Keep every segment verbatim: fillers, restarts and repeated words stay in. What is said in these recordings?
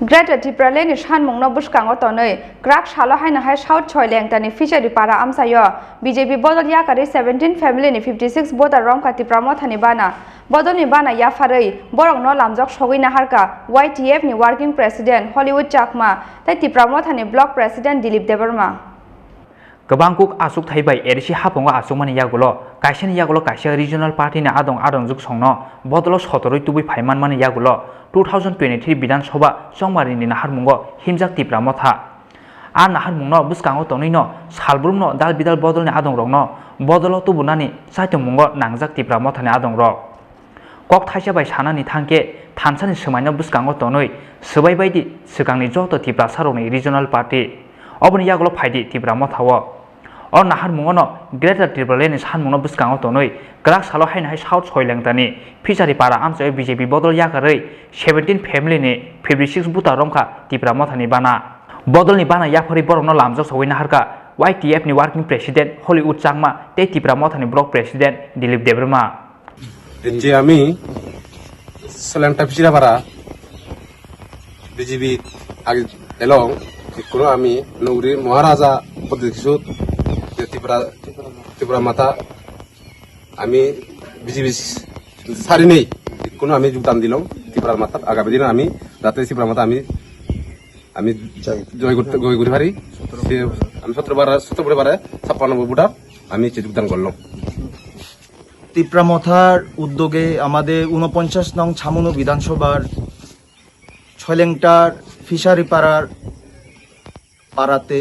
Greater Tipraland ni sanmungno bwskango tonwi kwrak salo haino hai South Soilengtani Fishery para amchaio B J P bodol yakarwi seventeen family ni fifty six voter romkha Tipra Mothani bana. Bodolni bana yapharwi borokno lamjok sogwi naharkha Y T F ni Working President Hollywood Chakma tei Tipra Mothani Block President Dilip Debbarma. Kwbang kuk achukthai bai A D C haphango achukmani yagulo, kaisani yagulo kaisa regional party ni adong adongjwk songno bodolo sotorwi tubui phai manmani yagulo two thousand twenty-three Bidhan Sabha chongmari ni naharmungo himjak Tipra Motha. A naharmungno bwskango tonwino salbrumno dal bidal bodolni adongrokno bodolo tubunani chaitongmungo nangjak Tipra Mothani adongrok. Kok thaisa bai sanani thangkhe thansani swmaino bwskango tonwi swbai baidi swkangni joto Tiprasarokni regional party. Oboni yagulo phaidi Tipra Mothao. O naharmungono Greater Tipralandni sanmungno bwskango tonwi kwrak salo haino hai South Soilengtani Fishery para amchaio B J P bodol yakarwi seventeen family ni fifty six voter romkha Tipra Mothani bana. Bodolni bana yapharwi borokno lamjak sogwi naharkha Y T F ni Working President Hollywood Chakma tei Tipra Mothani Block President Dilip Debbarma. Dinji ami Soilengta Fishery para B J P agi elong ikkunu ami nugri Maharaja Prodikshut Tipra Tipra Mata ami B J P sari nei ikkunu ami jugdan dilong Tipra Mata agami dino ami jate Tipra Mata ami আমি জয় করতে জয় করি পারি। সে আমি সতেরো বার সতেরো বার ছাপ্পান্ন ভোটার আমি যে যোগদান করলাম। তিপ্রা মথার উদ্যোগে আমাদের ঊনপঞ্চাশ নং ছামনু বিধানসভার ছয়লেংটার ফিশারি পাড়ার পাড়াতে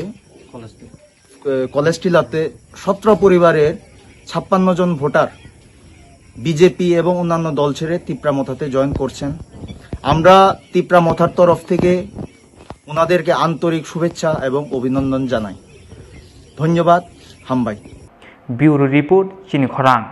কলেজ টিলাতে সতেরো পরিবারের ছাপ্পান্ন জন ভোটার বিজেপি এবং অন্যান্য দল ছেড়ে তিপ্রা মথাতে জয়েন করছেন। আমরা তিপ্রা মথার তরফ থেকে ওনাদেরকে আন্তরিক শুভেচ্ছা এবং অভিনন্দন জানাই। ধন্যবাদ। হামবাই। Bureau Report, Chini Khorang.